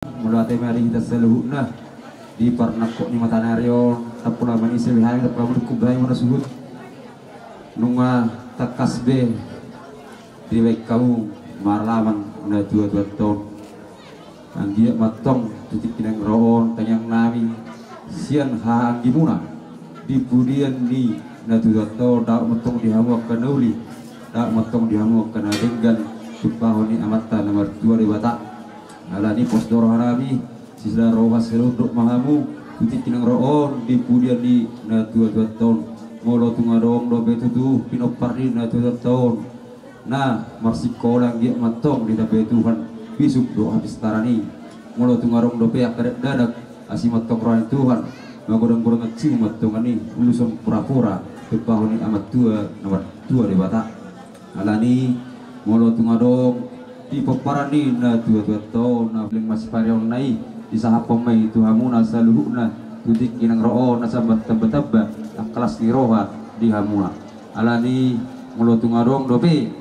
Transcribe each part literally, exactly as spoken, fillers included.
Mauliate ma di hita saluhutna. Di parnangkok ni mataniari on, tampulak manise be hami, tampulak manungkun be hami muna suhut. Nunga tangkas be dibaen hamu marlaman natuatuanta on. Anggiat ma antong tu tingki na naeng ro on tangiang nami sian hahaanggimuna. Di pudian ni natuatuanta on, dapot ma antong di hamu angka na uli, dapot ma antong di hamu angka na denggan, tumpahon ni Amanta na martua Debata. Alani pos do roha nami, sisada roha salunduk ma hamu tu tingki na naeng ro on di pudian ni natuatuanta on. Molo tung adong dope tutu pinompar ni natuatuanta on na marsikola, anggiat ma antong ditambai Tuhan bisuk dohot hapistaran i. Molo tung adong dope angka dakdanak, asi ma antong roha ni Tuhan, magodanggodangan simu ma antong i, ulos on purapura, tumpahon ni Amanta na martua Debata. Alani molo tung adong di pomparan ni natuatuanta on na leleng masiparion na i, disahaphon ma i tu hamuna saluhutna tu tingki na naeng ro on asa martambatamba angka las ni roha di hamuna. Alani molo tung adong dope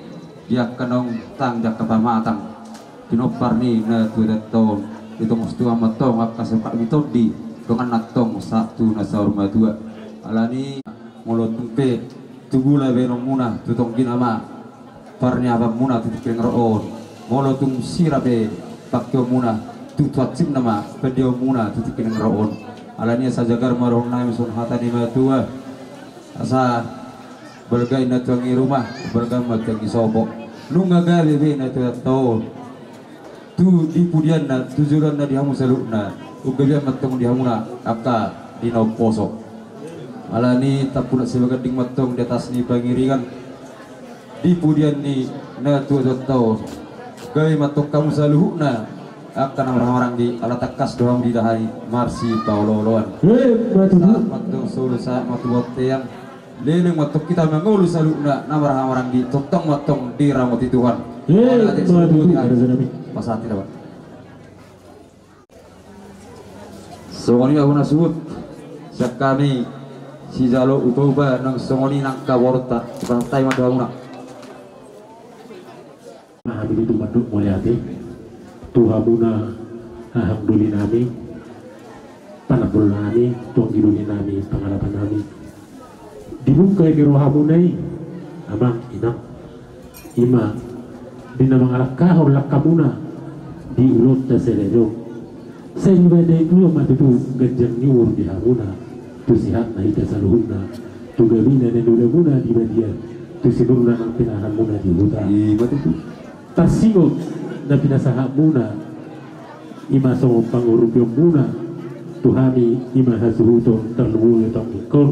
di angka naung tang, di angka pamatang, pinompar ni natuatuanta on, ditongos Tuhan ma antong angka sokak ni tondi, dongan na antong sahat tu na saur matua. Alani molo tung pe tu gula baenonmuna, tu tonggina ma parniapanmuna tu tingki na naeng ro on. Molo tung sira pe pangkeonmuna, tu tuatsinna ma pandiaonmuna tu tingki na naeng ro on. Alani asa jagar ma dohonon nami songon hata ni matua: Asa balga inna tu anggi ruma, balga ma tu anggi sopo. Nunga gabe be natuatuanta on tu di pudianna, tu joloanna di hamu saluhutna, umgabean ma antong di hamuna angka di na umposo. Alani tampulak sibaganding ma antong di atas ni pangiringan di pudian ni natuatuanta on. Gabe ma antong hamu saluhutna angka na marhahamaranggi, ala tangkas do hamu ditahan i marsipaolooloan. Sahat ma antong solu, sahat ma tu bontean. Leleng ma antong hita mangolu saluhutna na marhahamaranggi, tongtong ma antong diramoti Tuhan. Pasahat hita, Pak. Songon i ma na suhut sian hami sijalo upaupa nang songon i nang haborunta, pasahat hita ma tu hamuna. Hami tutu mandok mauliate tu hamuna hahang doli nami, panambol nami, tu anggi doli nami, pangalapan nami. Dibungka i ni rohamuna i, amang, inang, i ma di na mangalangkahon langkamuna di ulaonta sadari on. Sai dibadai Tuhan ma tutu ganjang ni umur di hamuna, tu sehatna hita saluhutna, tu gabena na niulamuna di badia, tu sinurna nang pinahanmuna di huta. I ma tutu. Tarsingot na pinasahatmuna, i ma songon pangurupionmuna tu hami, i ma hasuhuton tarlumobi tu anggingkon.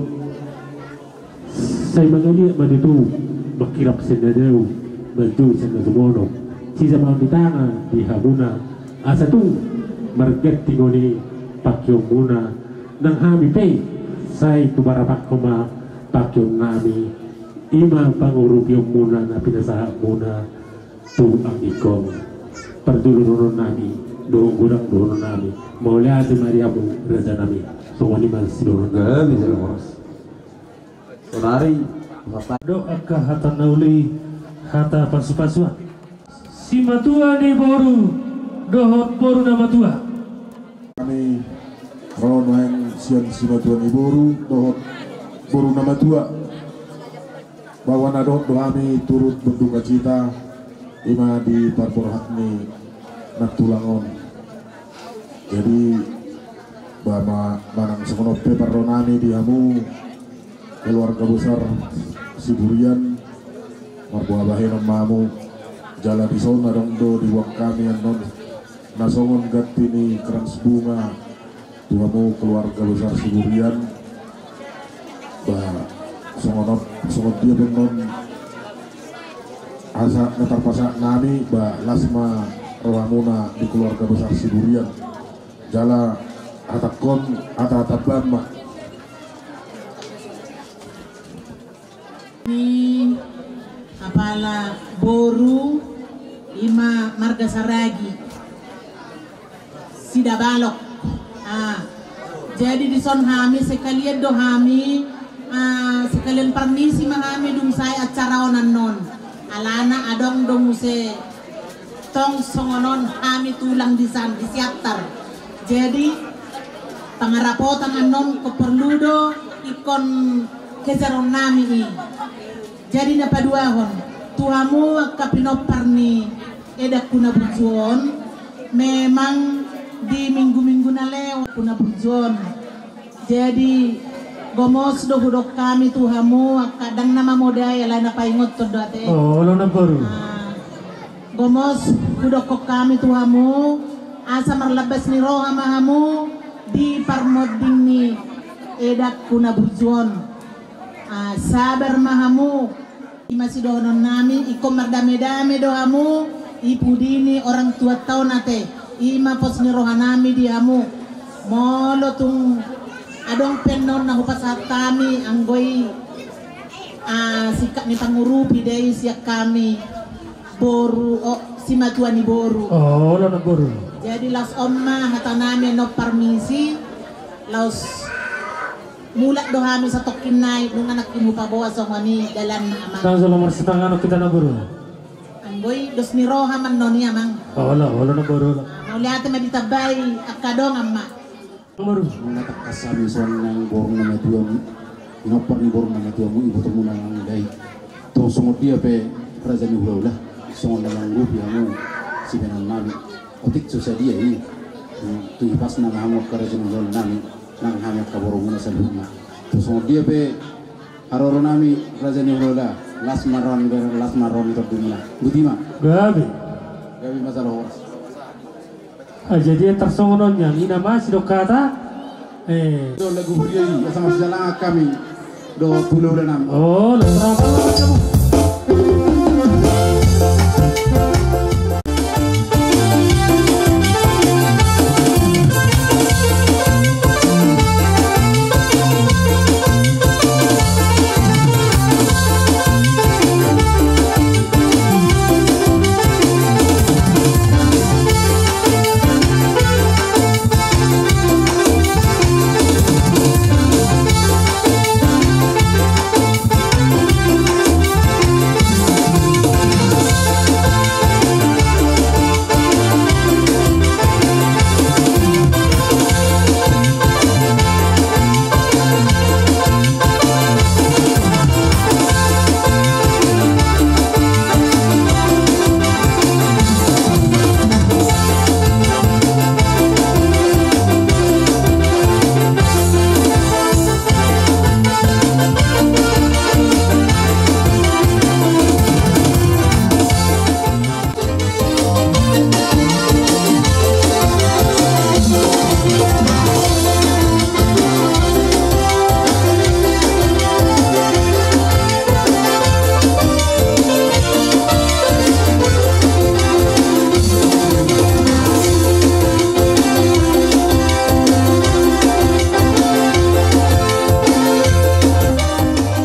Sai mangaliat ma tutu, mangkirap sian na dao, manjou sian na sumono. Sijamaon ni tangan di hamuna, asa tung marganti ngoni pangkeonmuna. Nang hami pe sai tumarapanghon ma pangkeon nami, i ma pangurupionmuna na pinasahatmuna tu anggingkon. Parjolo dohonon nami, dohot godang dohonon nami, mauliate ma di hamu raja nami. Songon i ma sidohonon nami. Gabe jala horas. Sonari, mata. Dok angka hata na uli, hata pasupasuan. Simatua ni boru dohot boru na matua. Hami ro nuaeng sian simatua ni boru dohot boru na matua. Bahwa na dohot do hami turut berdukacita, i ma di parborhat ni nantulang on. Jadi, ba ma-, manang songon on pe parro nami di hamu keluarga besar Siburian, marboa bahenon ma hamu, jala dison adong do diboan hami annon na songon ganti ni krans bunga tu hamu keluarga besar Siburian. Ba songon on, songon dia pe annon asa na tarpasahat nami, ba las ma rohamuna di keluarga besar Siburian. Jala hatangkon hata-hata baen ma. Ni kepala boru, i ma marga Saragi, Sidabalok. Ah. Jadi dison hami sekalian do hami, ah, sekalian parmisi ma hami dung sae acara on annon. Alana adong do muse Tong songon on hami tulang di san, di Siantar. Jadi, pangarapotan annon ingkon porlu do ingkon kejaron nami i. Jadi na paduahon, tu hamu angka pinompar ni edangku na burju on, memang di minggu-minggu na lewat, edangku na burju on. Jadi, gomos do hudok hami tu hamu, angka ndang na mamodai, alai na paingothon do ate. Oh, olo na boru. Ah, gomos hudokkon hami tu hamu, asa marlambas ni roha ma hamu di parmonding ni edangku na burju on. Ah, sabar ma hamu. I ma sidohonon nami, ingkon mardame-dame do hamu, i pudi ni orang tuanta on ate, i ma pos ni roha nami di hamu. Molo tung adong pe annon na hupasahat hami, anggo i, ah, singkat ni pangurupi do i sian hami, boru, oh, simatua ni boru. Oh, olo na boru. Jadi laos on ma hata nami annon parmisi, laos mulak do hami satongkin nai, nunga nangkin hupaboa songon i dalanna amang. Ndang jolo marsipanganon hita na boru. Anggo i dos ni roha ma annon i amang. Olo, olo na boru. Mauliate ma ditambai angka dongan ma. Boru. Nunga tangkas hami songon nang boru na matua mu, pinompar ni boru na matua mu, iboto muna nang dai. Tong songon dia pe raja ni hulahula, songon na mangurupi hamu sibahenon nami. Otik so sadia i. Tu hipasna ma hamu angka raja ni hulahula nami. Nang hami angka boru muna saluhutna. Tu songon dia pe haroro nami raja ni hulahula, las ma roha ni, las ma roha ni tondi muna. Botima. Gabe. Gabe ma jala horas. Ah, jadi tarsongon on nian, i nama sidok hata. Eh. Do lagu huria i, asa masijalangan hami. Dohot hulahula nami. Oh, las ma roha ni tondi muna.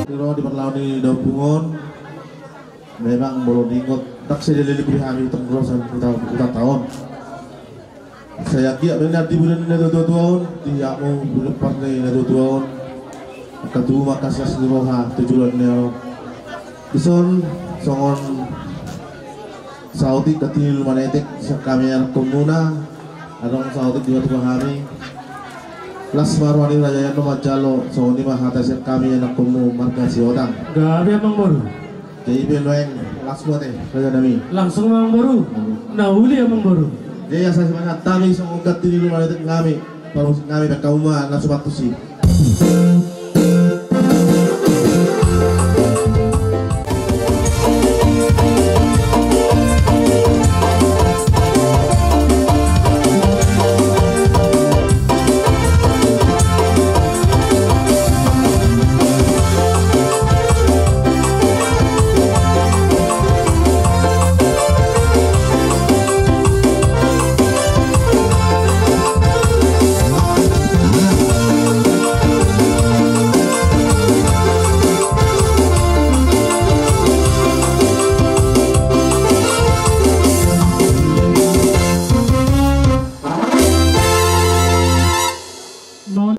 Di roha di parlawan ni daun pungon. Memang molo diingot, ndang sai dilelep di hami tong rosan huta, hutanta on. Sai anggiat ma nian di bulan ni natuatua on, di hamu pinompar ni natuatua on. Angka tubu ma angka silas ni roha tu joloan ni on. Dison songon saotik gantini lumanetek sian hami anakkonmuna. Adong saotik juga tu hami. Las ma roha ni raja i annon manjalo, songon i ma hata sian hami anakkonmu marga Siotang. Gabe amang boru. Jadi pe nuaeng las ma ate raja nami. Langsung ma amang boru. Na uli amang boru. Jadi asa simangat hami songon gantini lumanetek nami. Parmusik nami baen hamu ma na suman tusi.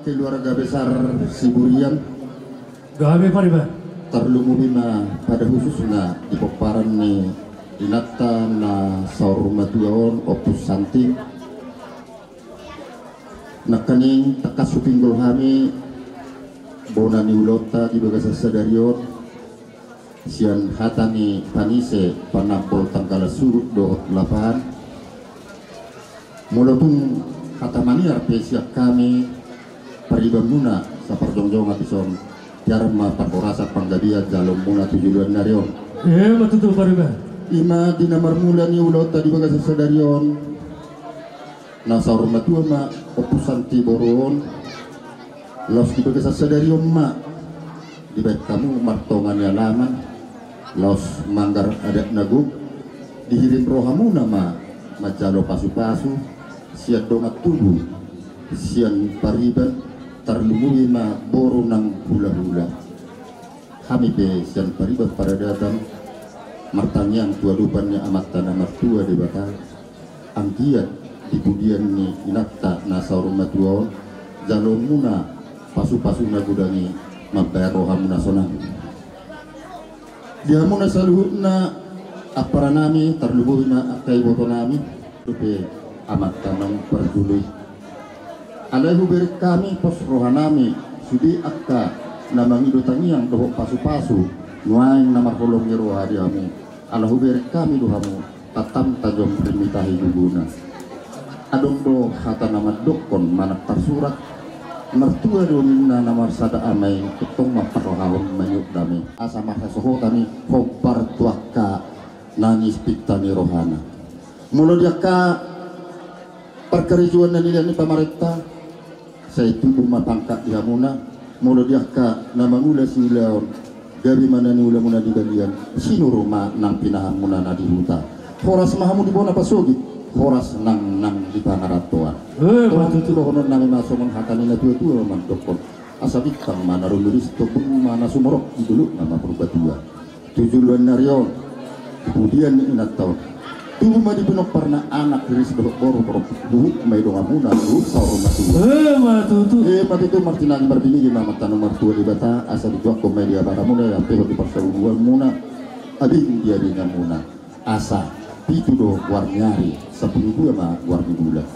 Keluarga besar Siburian. Gabe pariban. Tarlumobi ma pada khususna di pomparan ni Inanta na saur matua on, Ompus Santi. Nangkaning tangkas hupinggol hami bona ni ulaonta di bagasan sadari on, sian hata ni panise panambol tanggalan surut dohot lapahan. Molo tung hata maniar pe sian hami paribanmuna saparjongjongan dison, tiar ma parhorasan panggabean jaloonmuna tu joloan ni ari on. Ima tutu pariban. Ima di na marmula ni ulaonta di bagasan sadari on, na saur matua ma Ompus Santi boru on. Laos di bagasan sadari on ma dibaen hamu martonga ni alaman, laos manggar adat na gok, dihirim rohamuna ma manjalo pasupasu sian dongan tubu, sian pariban, tarlumobi ma boru nang hulahula. Hami pe sian pariban paradaton martangiang tu adopan ni Amanta na martua Debata, anggiat di pudian ni inanta na saur matua on, jaloonmuna pasupasu na godang i mambahen rohamuna sonang. Di hamuna saluhutna amparanami, tarlumobi ma angka ibotonami, dope amanta naung parjolo i. Alai hubereng hami pos rohanami, sude angka na mangido tangiang dohot pasupasu, nuaeng na marholong ni roha di hamu. Ala hubereng hami do hamu, tantan tajom rimitahi guguna. Adong do hata na mandokkon manang tarsurat, martua do ninna na marsada ama i, tongtong ma parrohahon maniop dame. Asa marhasohotan i hombar tu angka na niispikta ni rohana. Molo di angka parkarejoan na nilehon ni pamarenta, sai tubu ma pangkat di hamuna. Molo di angka na mangula siulaon, gabe ma na niulamuna di balian, sinuru ma nang pinahanmuna na di huta. Horas ma hamu di bona pasogit, horas nang nang di pangarantoan. Eh, tong ma tutu. Dohononnami ma songon hata ni na tuatua mandokkon: Asa bintang ma na rumiris, tombun ma na sumorop, di dolokna ma Purbatua. Tu joloan ni ari on, di pudian ni inanta on, tubu ma di pinomparna anak riris dohot boru, boru huhut ma i donganmuna, luhut saur matua. Eh, ima tutu. Eh, ima tutu, martinangi marbinege ma amanta na martua Debata, asa dituakkon ma i di abaramuna, diampehon di parsaulhuonmuna, abing di abinganmuna. Asa pitu do goar ni ari, sampulu dua ma goar ni bulan.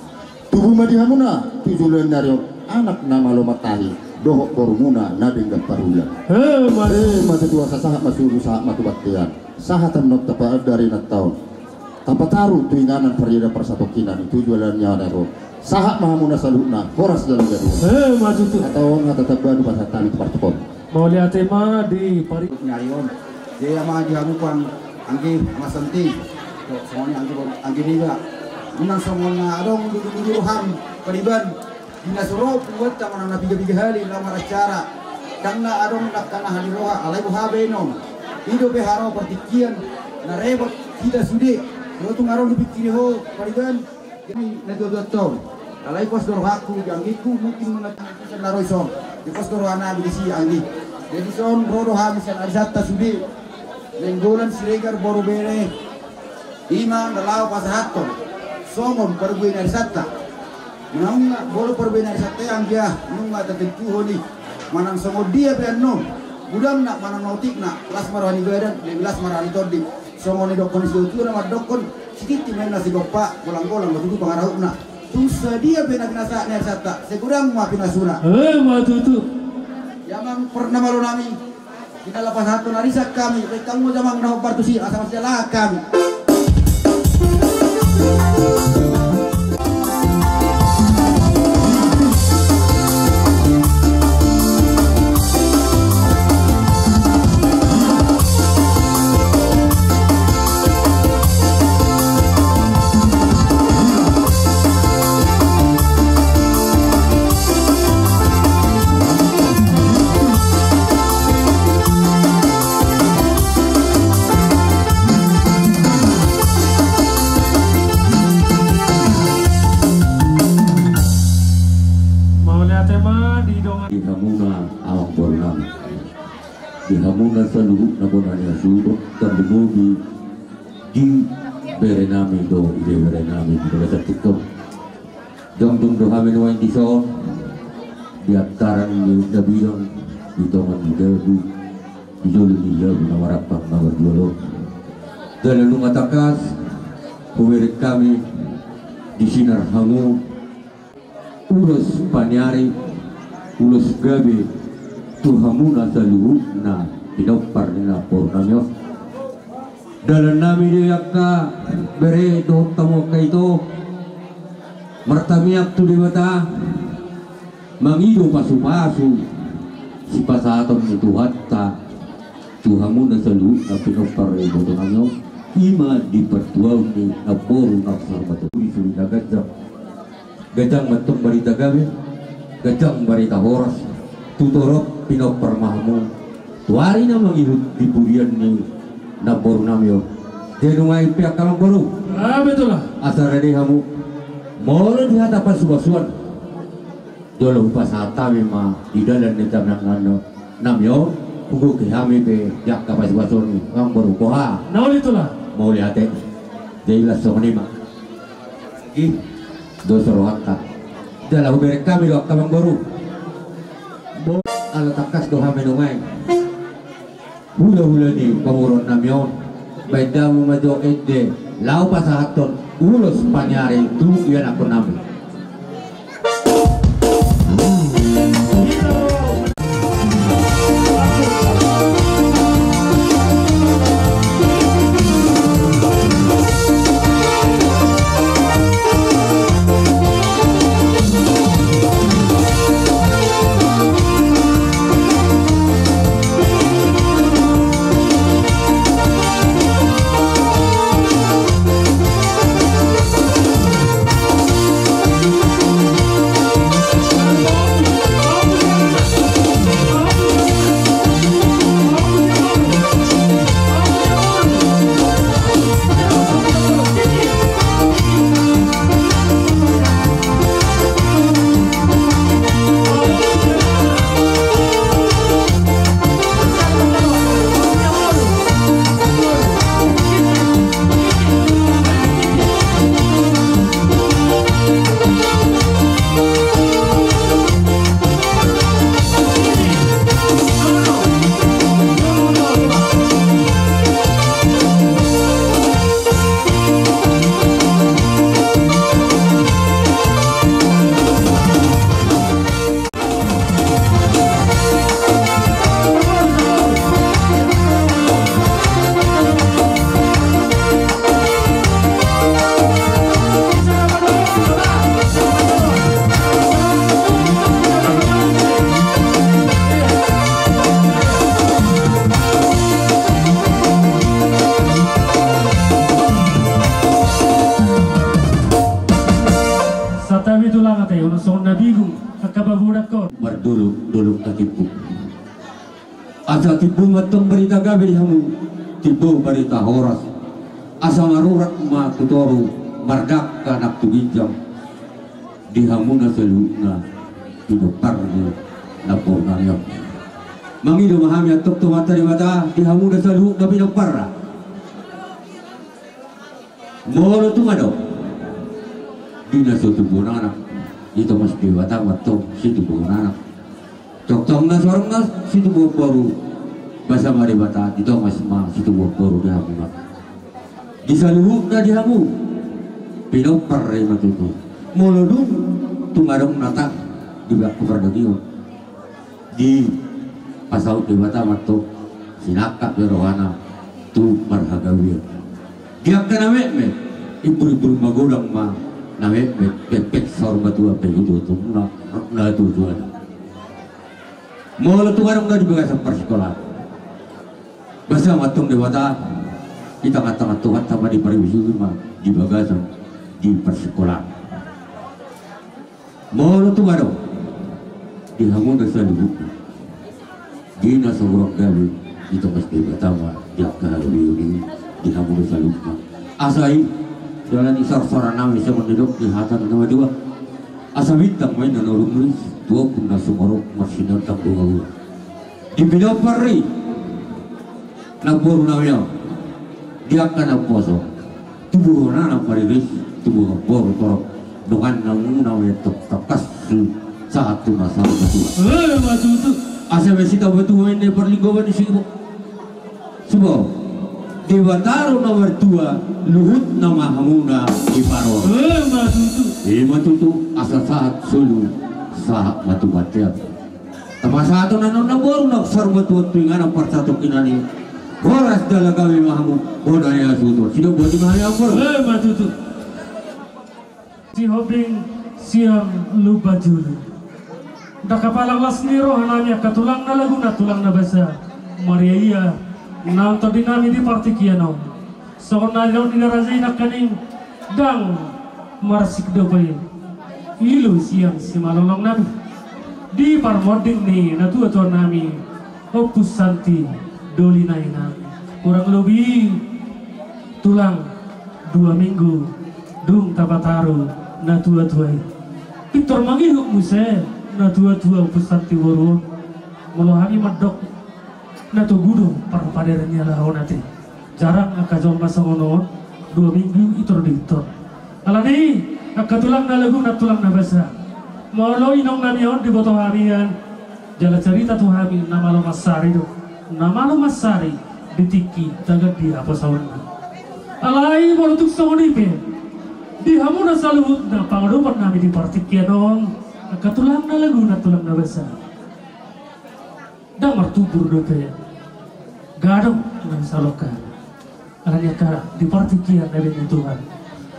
Tubu ma di hamuna tu joloan ni ari on anak na malo matahi dohot borumuna na denggan parulan. Eh, ima tutu. Asa sahat ma suruh, sahat ma tu bontean, sahat annon tapa dari na taon, tapataru tu inganan pariada parsatongkinan i tu joloan ni ari on. Sahat ma hamuna saluhutna, horas jala gabe. Eh, ima tutu. Hata on hata tamba, pasahat hami tu partukon. Mauliate ma di pari- Ni ari on. Jadi ama di hamu pang anggi Ama Santi. Tok, songon i anggi, anggi Niga. Unang songon na adong dudu-dudu roham pariban. Di na so ro punguanta manang na piga-piga hali laho maracara. Ndang na adong dangka na hali roha, alai boha baenon. I dope haroa partingkian na repot hita sude. Molo tung adong dipingkiri ho pariban. Jadi na tuatua on. Alai pos do rohangku di anggingku, mungkin mengerti na ro dison. Di pos do rohanami disi anggi. Jadi dison ro do hami sian arisanta sude. Nainggolan Siregar boru bere. Ima na laho pasahathon songon parbue ni arisanta. Nunga molo parbue ni arisanta i anggia nunga tatentuhon i. Manang songon dia pe annon, godangna manang na otikna, las ma roha ni badan, las ma roha ni tondi. Songon nidokkon ni situatua na mandokkon, sititi ma inna sigompa, golang-golang ma tutu pangarahutna. Tung sadia pe na pinasahat ni arisanta, sai godang ma pinasuna. Eh, ima tutu. Ia amang parnamalonami, di na laho pasahathon arisan hami, baen hamu ma jo amang na hombar tusi, asa marsialahan hami. Mauliate ma di dongan. Di hamuna amang boru nami, di hamuna saluhutna bona ni hasuhuton, tarlumobi di bere nami dohot ibebere nami di bagasan tingki on. Jongjong do hami nuaeng dison, di antaran ni na bidang, di tonga ni jabu, di jolo ni jabu na marampang na marjual on. Jala nunga tangkas hubereng hami di sinar hamu ulos paniari, ulos gabe tu hamuna saluhutna pinompar ni namboru nami on. Dalan nami di angka bere dohot hamu angka ito, martamiang tu Debata, mangido pasupasu sipasahaton ni Tuhanta tu hamuna saluhutna pinompar ni namboru nami on, i ma di partuaon ni namboru na saur matua. Di suhut na ganjang, ganjang ma antong barita gabe, ganjang barita horas tu torop pinompar ma hamu tu ari na mangihut di purian ni namboru nami on. Jadi nunga i pe angka namboru. Ah, betul lah. Asa rade hamu. Molo di hata pasupasuan, jolo hupasahat hami ma di dalan ni tamiang nami on, hugohi hami pe di angka pasupasuan i, namboru, boha? Na uli, tulang. Mauliate. Jadi laos songon i ma. Ih, dos rohanta. Jala hubereng hami do angka namboru. Bo, ala tangkas do hami nunga i. Hulahula ni pamoruon nami on, baen damang ma jo ende laho pasahathon ulos paniari tu ianakhon nami. Santabi tulang, ate, unang songon na bingung angka pamoruonhon. Mardolok-dolok na timbo. Asa timbo ma antong barita gabe di hamu, timbo barita horas. Asa marurat ma tu toru, mardangka nang tu ginjang di hamuna saluhutna pinompar ni namboru nami on. Mangido ma hami antong tu Amanta Debata di hamuna saluhutna pinomparna. Molo tung adong di na so tubuhon anak, ditongas Debata ma antong situbuhon anak. Tongtong na so adong na situbuhon boru, basa ma Debata ditongas ma situbuhon boru di hamu ma. Di saluhutna di hamu pinompar i ma tutu. Molo dung tung adong na tang di bagasan pardagingon, dipasaut Debata ma antong sinangkap be rohana tu marhagabeon. Di angka na metmet, imbur-imbur magodang ma na metmet, pekpek saur matua pe, itutu na, na tujuan. Molo tung adong na di bagasan parsikolaan, basa ma antong Debata di tangan-tangan Tuhanta ma, diparibus ma di bagasan di parsikolaan. Molo tung adong di hamuna saluhutna di na so hurang gabe, ditongas Debata ma di angka hagabeon i di hamuna saluhutna. Asa i, jala ni sarsara nami songon nidok ni hata ni na madua. Asa bintang ma inna na rumris tu ombun na sumorop, marsinondang bunga-bunga. Di pinompar i namboru nami on, di angka na umposo, tubuhon anak mariris, tubuhon boru torop. Dongan na umuna ma i antong tangkas sahat tu na saur matua. Eh, ma tutu. Asa ma sitamba tubu ma inna i parlinggoman ni sibo. Sibo. Debata do na martua, luhutna ma hamuna diparorot. Ima tutu. Ima tutu, asa sahat solu, sahat ma tu bontean. Tapasahat on annon na boru na saur matua tu inganan parsatongkinan i. Horas jala gabe ma hamu, bona ni hasuhuton. Sidok boti ma hami ampun. Ima tutu. Sihombing sian Lumban Julu. Ndang hapalang las ni roha nami angka tulang na lagu na tulang na basa. Maria ia na tondi nami di partingkian on. Songon na nidok ni raja i nangkaning, ndang marsik dope ilu sian simalolong nami. Di parmonding ni natuatua nami, Ompu Santi, doli na inang. Kurang lobi tulang dua minggu dung tapataru natuatua i. Pintor mangihut muse natuatua Ompu Santi boru on. Molo hami mandok na togu do parpaderan ni halak on ate. Jarang angka jolma songon on, dua minggu pintor diihuthon. Alani i angka tulang na lagu na tulang na basa, molo inong nami on diboto hami an, jala carita tu hami na malo mansari do, na malo mansari di tingki tagan di haposaonna. Alai molo tung songon i pe, di hamuna saluhutna pangadopan nami di partingkian on, angka tulang na lagu na tulang na basa, ndang martumbur dope gadong na salongka. Alani angka di partingkian na baen ni Tuhan,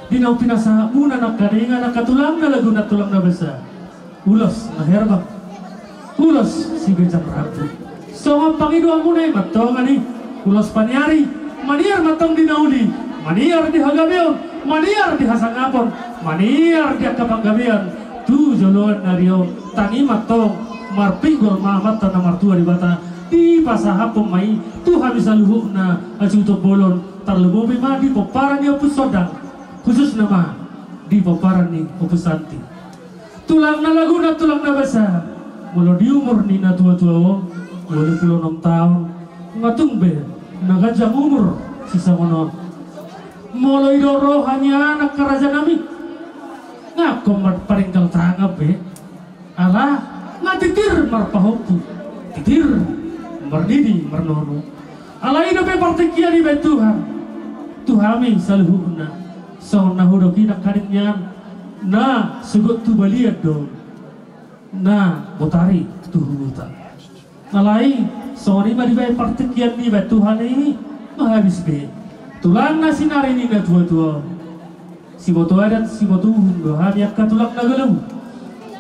di naung pinasahatmuna nangkaningan angka tulang na lagu na tulang na basa, ulos na herbang, ulos sibejang rambu. Songon pangidoanmuna i ma antong, ani, ulos paniari, maniar ma antong di na uli, maniar di hagabeon, maniar di hasangapon, maniar di angka panggabean tu joloan ni ari on. Tangi ma antong, marpinggol ma Amanta na martua Debata, dipasahaphon ma i tu hami saluhutna hasuhuton bolon, tarlumobi ma di pomparan ni Ompu Sondang, khususna ma di pomparan ni Ompu Santi. Tulang na lagu na tulang na basa, molo di umur ni natuatua on, ualu pulu onom taon, nga tung be na ganjang umur sisongon on. Molo didok roha ni anak angka raja nami, nga ingkon ma paringgal tangan be. Ala nga titir marpahompu, titir marnini marnono. Alai i dope partingkian dibaen Tuhan tu hami saluhutna. Songon na hudok i nangkaning nian, na sogot tu balian do na botari tu huta. Alai songon i ma dibaen partingkian dibaen Tuhan i, nga habis be tulang na sinari ni natuatua on. Siboto adat siboto uhum do hami angka tulang na golom.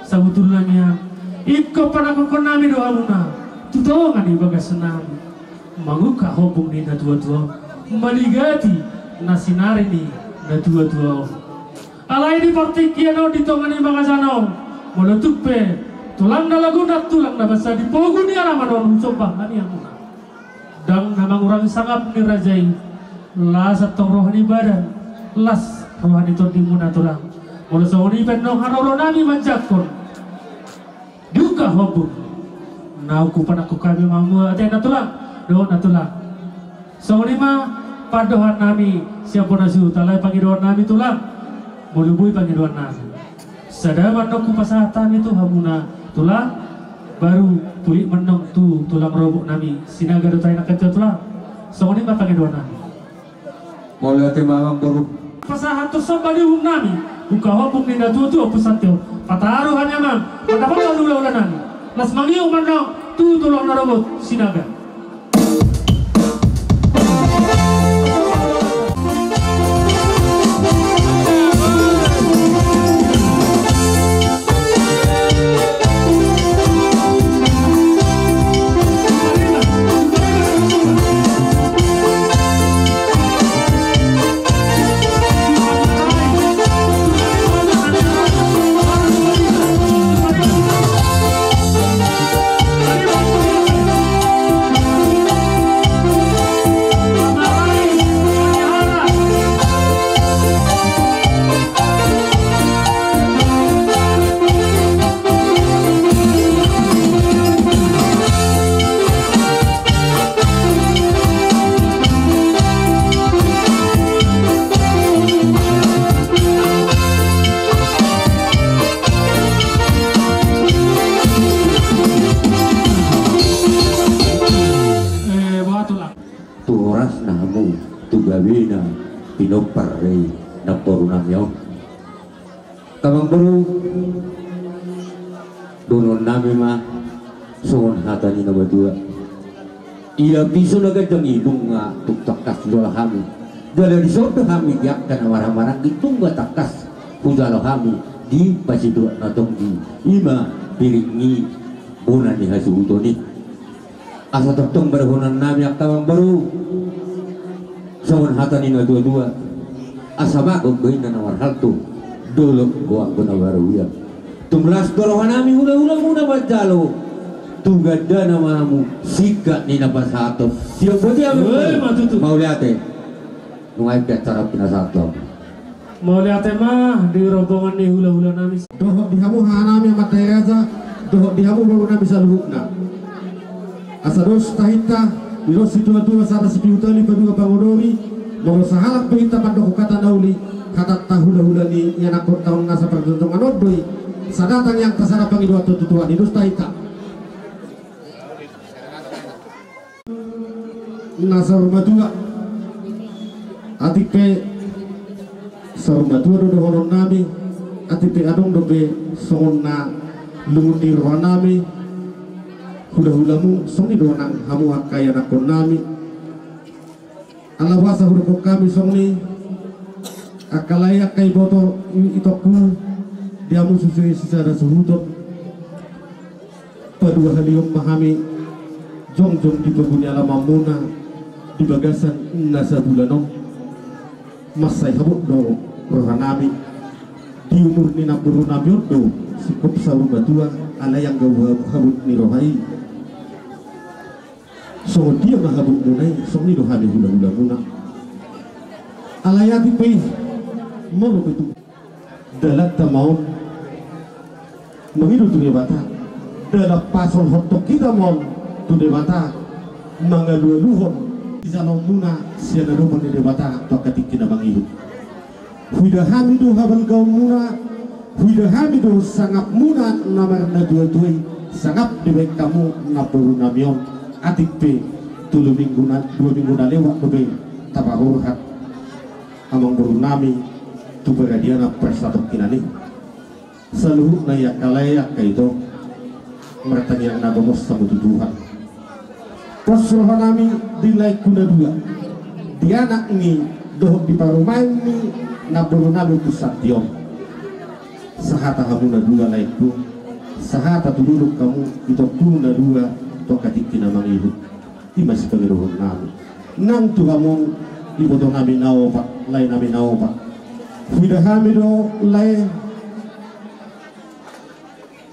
Sabotulna nian, ingkon panangkokhon nami do hamuna tu tonga ni bagas nami, mangungkap ombun ni natuatua on, manigati na sinari ni natuatua on. Alai di partingkian on, di tonga ni bagasan on, molo tung pe tulang na lagu na tulang na basa di pogu ni alaman on, husomba hami hamuna. Ndang na mangurangi sangap ni raja i. Las antong roha ni badan, las roha ni tondimuna tulang. Molo songon i pe annon haroro nami manjangkon, diungkap ombun. Naung hupanangkok hami ma hamu ate na tulang, dohot na tulang. Songon i ma pandohan nami sian bona suhut, alai pangidoan nami tulang, molo boi pangidoan nami, sada ma annon hupasahat hami tu hamuna tulang, baru pulik ma annon tu tulang rorobot nami Sinaga do tahe nangkin tulang. Songon i ma pangidoan nami. Mauliate ma amang boru. Pasahat tu somba ni uhum nami, ungkap ombun ni natuatua Ompu Santi on. Pataru hami amang, pataru hami ulaula nami. Las mangihut ma annon tu tulang na rorobot Sinaga. Pinompar ni namboru nami on. Amangboru, dohonon nami ma songon hata ni na matua. Ia piso na ganjang i nunga tung tangkas hujalo hami. Jala dison do hami di angka na marhahamaranggi nunga tangkas hujalo hami di pasituak na tonggi, i ma piring ni bona ni hasuhuton i. Asa tongtong ma dohonon nami angka amangboru, songon hata ni na tuatua: Asa bagot do inna na marhalto, dolok do anggo na maruia. Tung las do roha nami hulahulamuna manjalo, tu gandana ma hamu singkat ni na pasahathon. Siap boti amangboru. Mauliate. Nunga i pe acara pinasahat. Mauliate ma di rombongan ni hulahula nami. Dohot di hamu haha nami amanta i raja, dohot di hamu boru nami saluhutna. Asa dos tahinta, didok situatua: Sada sipihutoli, padua pangodori. Molo sahalak pe hita mandok hata na uli, hatanta hulahula ni ianakhonta on nasa parjongjong, annon do i: Sada tangiang, sada pangidoan tu Tuhan. Didok tahinta na saur matua. Atik pe saur matua do dohonon nami, atik pe adong dope songon na lungun ni roha nami hulahulamu, songon i do nang hamu angka ianakhon nami. Ala boasa hudokhon hami songon i, angka lae angka iboto, i-, itongku, di hamu sude sisada suhuton. Paduahalihon ma hami jongjong di pogu ni alamanmuna di bagasan na sabulan on. Mansai habot do roha nami, di umur ni namboru nami on do singkop saur matua, alai anggo ha-, habot ni roha i, songon dia ma habotmuna i, songon i do hami hulahulamuna. Alai atik pe i, molo pe tu dalanta ma on mangido tu Debata, dalan pasolhothon hita ma on tu Debata, mangalualuhon sijaloonmuna sian adopan ni Debata tu angka tingki na mangihut. Huida hami do habalgaonmuna, huida hami do sangapmuna na marnatuatua i, sangap dibahen hamu namboru nami on. Atik pe tolu minggu na, dua minggu na lewat dope tapaborhat amangboru nami tu paradianan parsatongkinan i. Saluhutna i angka lae angka ito, martangiang na gomos hamu tu Tuhan. Pos roha nami di laengku na dua, di anak ni dohot di parumaen ni namboru nami Ompu Santi on. Sahata hamu na dua laengku, sahata tu dolok hamu itongku na dua tu angka tingki na mangihut. I ma sipangidohon nami nang tu hamu iboto nami na opat, lae nami na opat. Huida hami do lae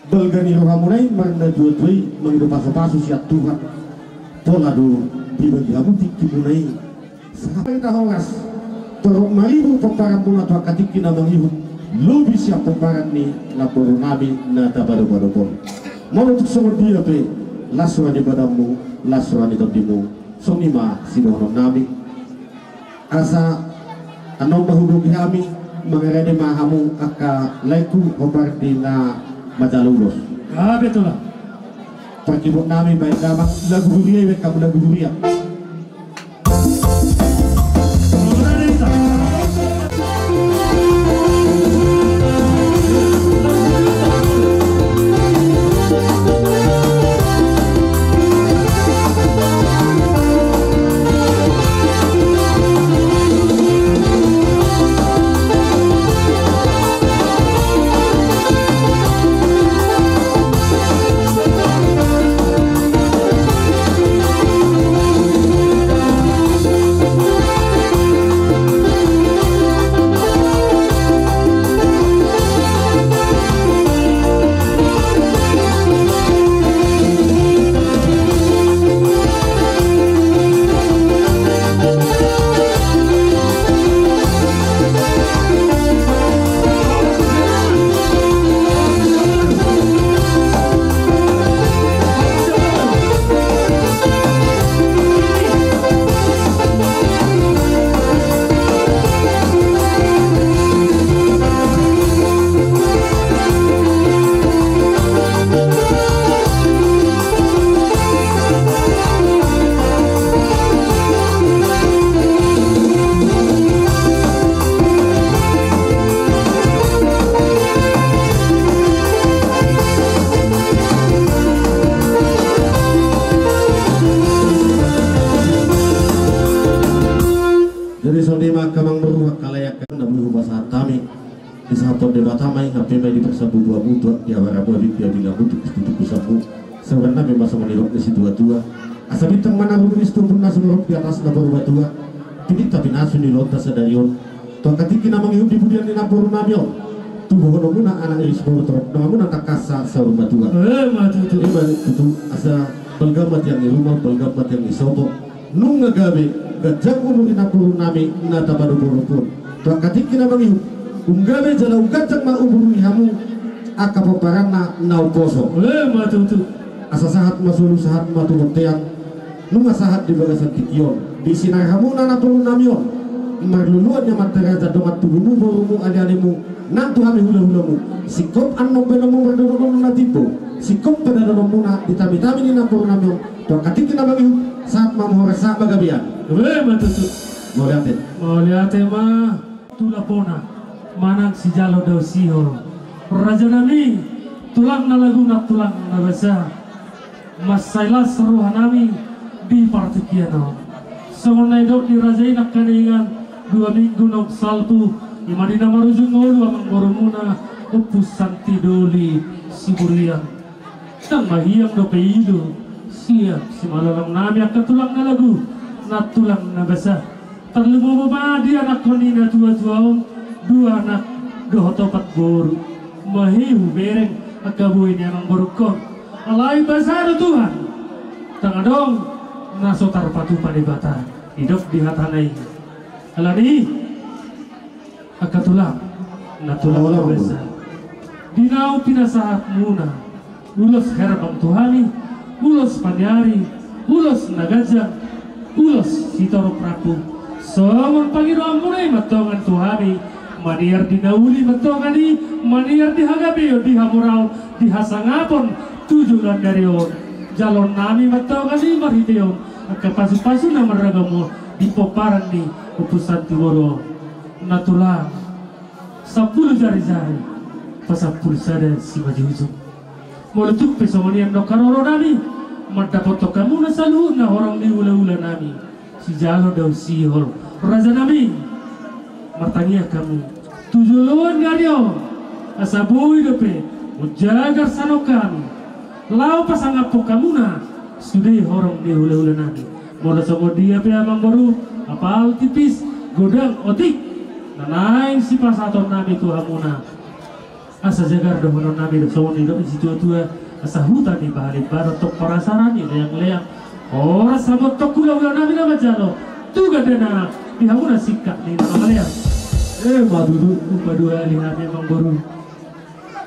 balga ni rohamuna i marnatuatua i mangido pasupasu sian Tuhan. Pola do dibagi hamu tingkimuna i. Sahali na horas torop maribur pomparanmuna tu angka tingki na mangihut, lobi sian pomparan ni namboru nami na tapadopadop on. Molo tung songon dia pe, las roha ni badanmu, las roha ni tondimu. Songon i ma sidohonon nami. Asa annon ma huboto hami, mangarade ma hamu angka laengku hombar di na manjalo ulos. Gabe, Tulang. Parkibot nami baen damang lagu huria, baen hamu lagu huria. Utuak dia warabu abit dia binabu tukus tukus sabu. Sabar nami masa manilok ni situatua. Asa bintang mana rubu istu pun nasu rup di atas na baru batua. Pinit tapi nasu ni lonta sadarion. Tuak katingki na mangihut di budian ni namboru nami on. Tubuhon muna anak iris boru torop nama muna takasa saur matua. Eh, ma tutu. Ima tutu asa balga ma tiang ni rumah, balga ma tiang ni sopo. Nunga gabe ganjang umur ni namboru nami na tapadoboropon. Tuak katingki na mangihut. Ung gabe jala ung ganjang ma umur ni hamu. Angka pomparanna na umposo. Eh, ma tutu. Asa sahat ma solu sahat ma tu bontean. Nunga sahat di bagasan tingki on. Di sinar hamuna namboru nami on. Marluluan ni amanta raja dongan tubumu borumu alialimu. Nang tu hami hulahulamu. Singkop annon baenonmu mardodonon na timbo. Singkop padalanonmuna di tamitami ni namboru nami on. Tuak katingki na mangihut. Sahat ma horas sahat ma gabean. Eh, ma tutu. Mauliate. Mauliate ma. Tulapona manang sijalo dao sihol. Raja nami, tulang na lagu na tulang na basa. Mansai las roha nami di partingkian on. Songon na nidok ni raja i nangkaningan dua minggu naung salpu, ima di na marujung ngolu amangborumuna Ompu Santi Doli Siburian. Ndang mahiang dope i do sian simalolong nami angka tulang na lagu na tulang na basa. Tarlumobi ma di anakkon ni na tuatua on dua anak dohot opat boru. Mahiu bereng angka boi ni amangborungkon. Alai basa do Tuhan. Ndang adong na so tarpatupa Debata. Didok di hatana i. Alani i. Angka tulang na tulang na basa. Di naung pinasahatmuna ulos herbang tu hami, ulos paniari, ulos na ganjang, ulos sitorop rambu. Songon pangidoanmuna i mantongan tu hami, manear di na uli mantongan i, manear di hagabeon, di hamoraon, di hasangapon tu joloan ni ari on. Jaloon nami mantongan i marhite on angka pasupasu na marragam on di pomparan ni Ompu Santi boru on. Na tulang sampulu jarijari pasampulu sada simanjujung. Molo tung pe songon i annon haroro nami mandapothon hamuna saluhutna horong ni hulahula nami sijalo dao sihol. Raja nami, martangiang hamu tu joloan ni ari on asa boi dope manjagar sanon hami laho pasangaphon hamuna sude horong ni hulahula nami. Molo songon dia pe amangboru, apal tipis, godang, otik na naeng sipasahaton nami tu hamuna. Asa jagar dohonon nami do songon nidok ni situatua, asa huta ni pahalimbaran tong parasara ni leangleang. Horas hamu tong hulahula nami na manjalo tu gandana di hamuna singkat ni na mangalean. Eh, ma tutu. Upa dua ni hami amangboru.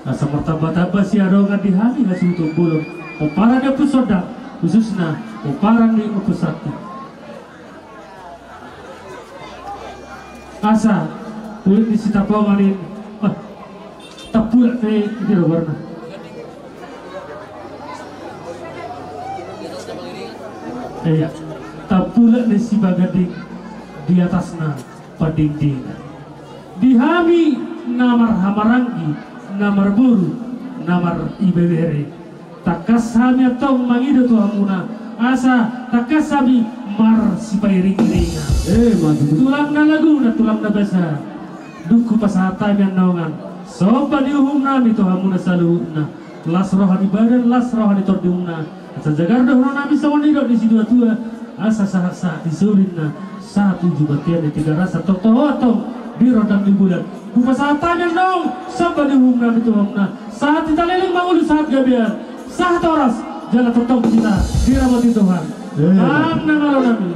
Asa martambatamba siadongan di hami hasuhuton bolon pomparan ni Ompu Sondang, khususna pomparan ni Ompu Santi. Asa ulik ni sitapongan i, eh, tampulak ni, ide do goarna. Iya, tampulak ni sibaganding di atasna pandingdingan. Di hami na marhahamaranggi, na marboru, na maribebere, tangkas hami antong mangido tu hamuna asa tangkas hami marsipairingiringan. Eh, ma tutu. Tulang na lagu na tulang na basa. Dung hupasahat hami annon an somba ni uhum nami tu hamuna saluhutna. Las roha ni badan, las roha ni tondimuna. Asa jagar dohonon nami songon nidok ni situatua, asa sahat-sahat ni suling na sahat uju bontean ni Tigaras, antong toho antong di rondang ni bulan. Hupasahat hami annon somba ni uhum nami tu hamuna. Sahat hita leleng mangolu, sahat gabean, sahat horas, jala tongtong hita diramoti Tuhan. Eh. Nang na malo nami.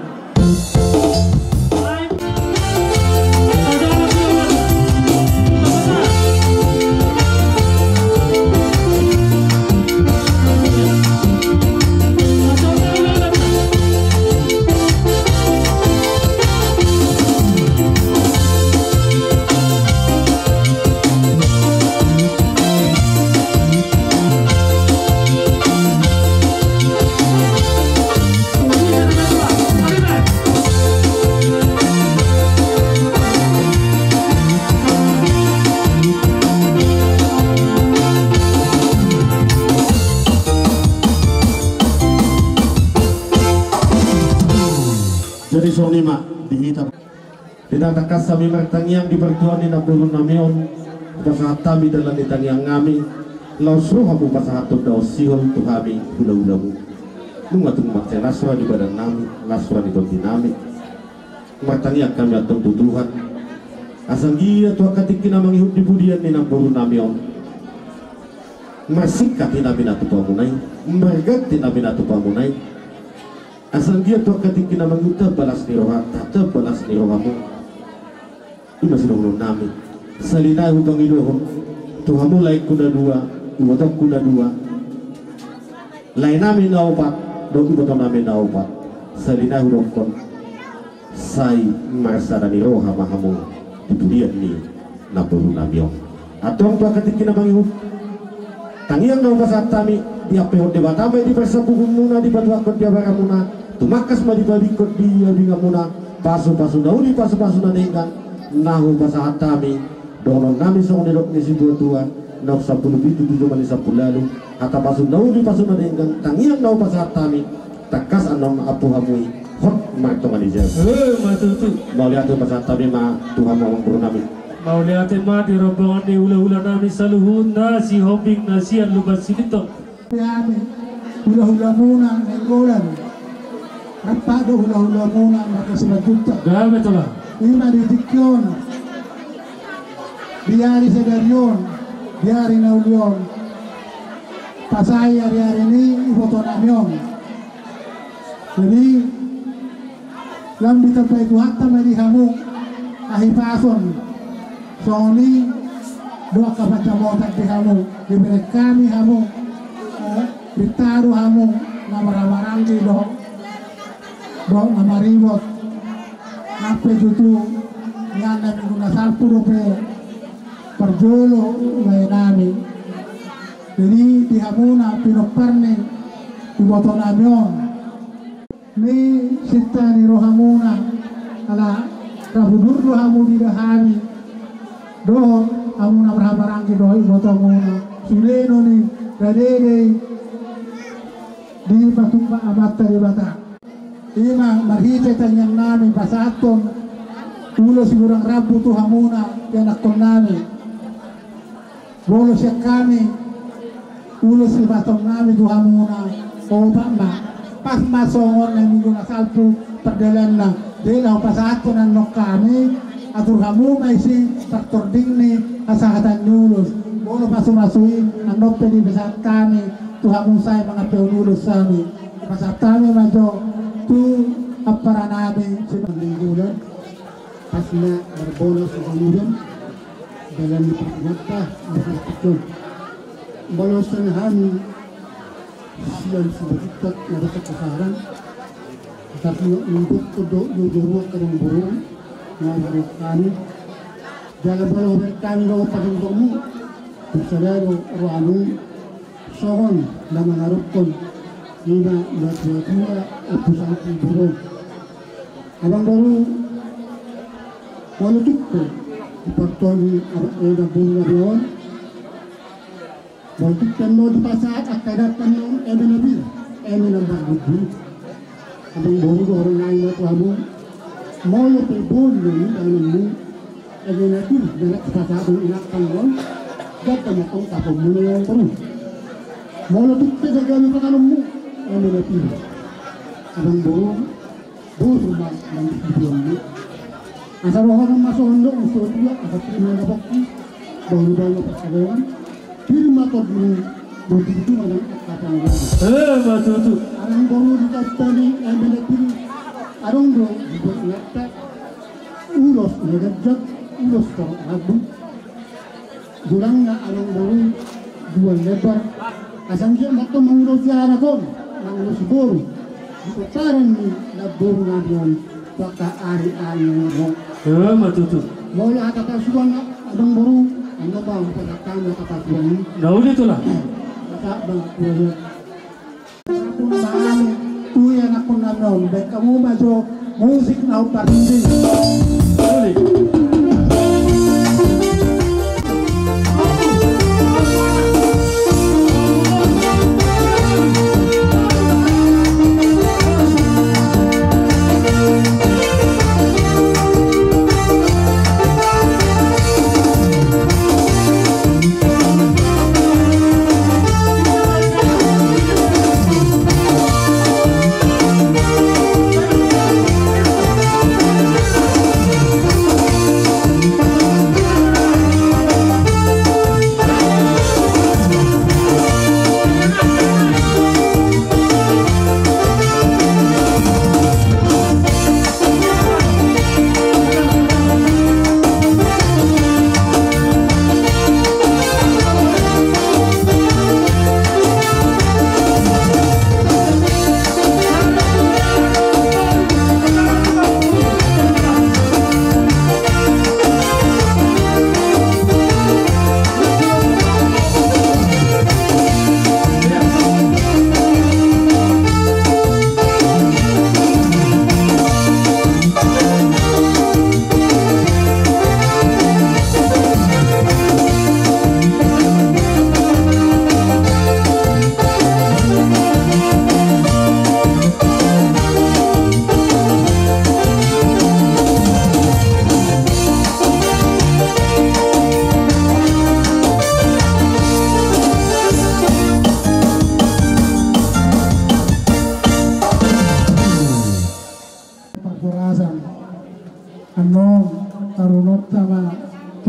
Jadi songon i ma di hita. Di na tangkas hami martangiang di partuaon ni namboru nami on, hupasahat hami dalan ni tangiang nami. Laos ro hamu pasahathon daon sihol tu hami hula-hulamu. Nunga tung mansai las roha ni badannami, las roha ni tondinami. Martangiang hami antong tu Tuhan, asa anggiat tu angka tingki na mangihut di pudian ni namborunami on, marsingkat inamuna tu hamuna i, marganti inamuna tu hamuna i. Asa anggiat tu angka tingki na mangihut tamba las ni rohanta, tamba las ni rohamu. I ma sidohononnami. Sahali nai hupangidohon tu hamu laengku na dua, ibotongku na dua, laenami na opat dohot ibotonami na opat. Sahali nai hudokkon, sai marsada ni roha ma hamu di pudian ni namborunami on. Antong tu angka tingki na mangihut, tangiang na hupasahat hami, diampehon Debata ma i di parsambungunmuna, dipatuakkon di abaramuna, tumangkas ma dipabingkon di abinganmuna, pasu-pasu na uli, pasu-pasu na denggan. Na hupasahat hami, dohononnami songon nidok ni situa-tua, nomor sampulu pitu tu jumadi sampulu ualu, hata pasu na uli, pasu na denggan, tangiang na hupasahat hami, tangkas annon ampu hamu i, hot martonga ni jabu. Eh, ma tutu. Mauliate hupasahat hami ma tu hamu amangborunami. Mauliate ma di rombongan ni hula-hulanami saluhutna, Sihombing na sian Lumban Silitong. Hami hula-hulamuna Nainggolan, rap do hula-hulamuna marga Simanjuntak. Gabe, Tulang. I ma di tingki on, di ari sadari on, di ari na uli on, pasahat ari-ari ni ibotonami on. Jadi, lam ditambai Tuhanta ma di hamu hahipason, songon i do angka pansamotan di hamu, dibereng hami hamu, eh, pintor do hamu na marhahamaranggi dohot, dohot na maribot. Nang pe tutu nian na minggu na salpu dope parjolo laenami. Jadi di hamuna pinompar ni ibotonami on, ni sinta ni rohamuna, ala rap udur do hamu diida hami dohot hamuna marhahamaranggi dohot ibotomuna, sude do ni rade i dipatumpak Amanta Debata. I ma marhite tangiangnami pasahathon ulos sigurang rambu tu hamuna ianakkonnami. Molo sian hami, ulos sipasahatonnami tu hamuna, opat ma, pas ma songon na minggu na salpu pardalananna. Jadi laho pasahathon annon hami, atur hamu ma i si partording ni hasahatan ni ulos. Molo pasu-pasu i annon pe dipasahat hami tu hamu sai mangampehon ulos hami. Pasahat hami ma jo tu amparanami Simanjuntak. Pas na marbolas tu hamu on, dalan ni partinganta, marbolas tu hamu. Molo sian hami, sian Simanjuntak, na dapot pasaran. Tapi untuk kedok, dua, dua, kadang burung, na burung kami. Jala molo berkami do padang domu, bisa do rohamu. Songon na mangarukkon, i ma na tua-tua, ompu sangku burung. Amangboru, molo tung pe dipartogi anak eda burung na biaon. Molo tung pe mau dipasahat angka eda tano eme na pir, eme na marbubu. Amangboru, dohononnami ma tu hamu, molo pe boi do i dalanmu, eme na pir, eme na pir, pasahat inanta on, ganta ma tong tapomuna, amangboru. Molo tung pe gabe panganonmu, eme na pir, amangboru, boru ma nang di tubuanmu. Asa dohonon ma songon nidok ni situa-tua, asa pir ma na pongki, bahu-bahu ma parsadongan, pir ma tondi ni boru, tutu ma nang angka pangomoan. Eh, ma tutu. Amangboru, di taon on, eme na pir, adong do dibuat inanta ulos na ganjang, ulos torop rambu. Godangna, amangboru, dua lembar. Asa anggiat ma tong mangulosi anak on, mangulosi boru di pomparan ni namboru nami on, tu angka ari-ari na ro. Eh, ma tutu. Molo hata pasupasu, amangboru, annon ma hupasahat hami hata pasupasu i. Na uli, Tulang. Masa bang, Tulang. Tui anakkonnami on, baen hamu ma jo musik na hombar.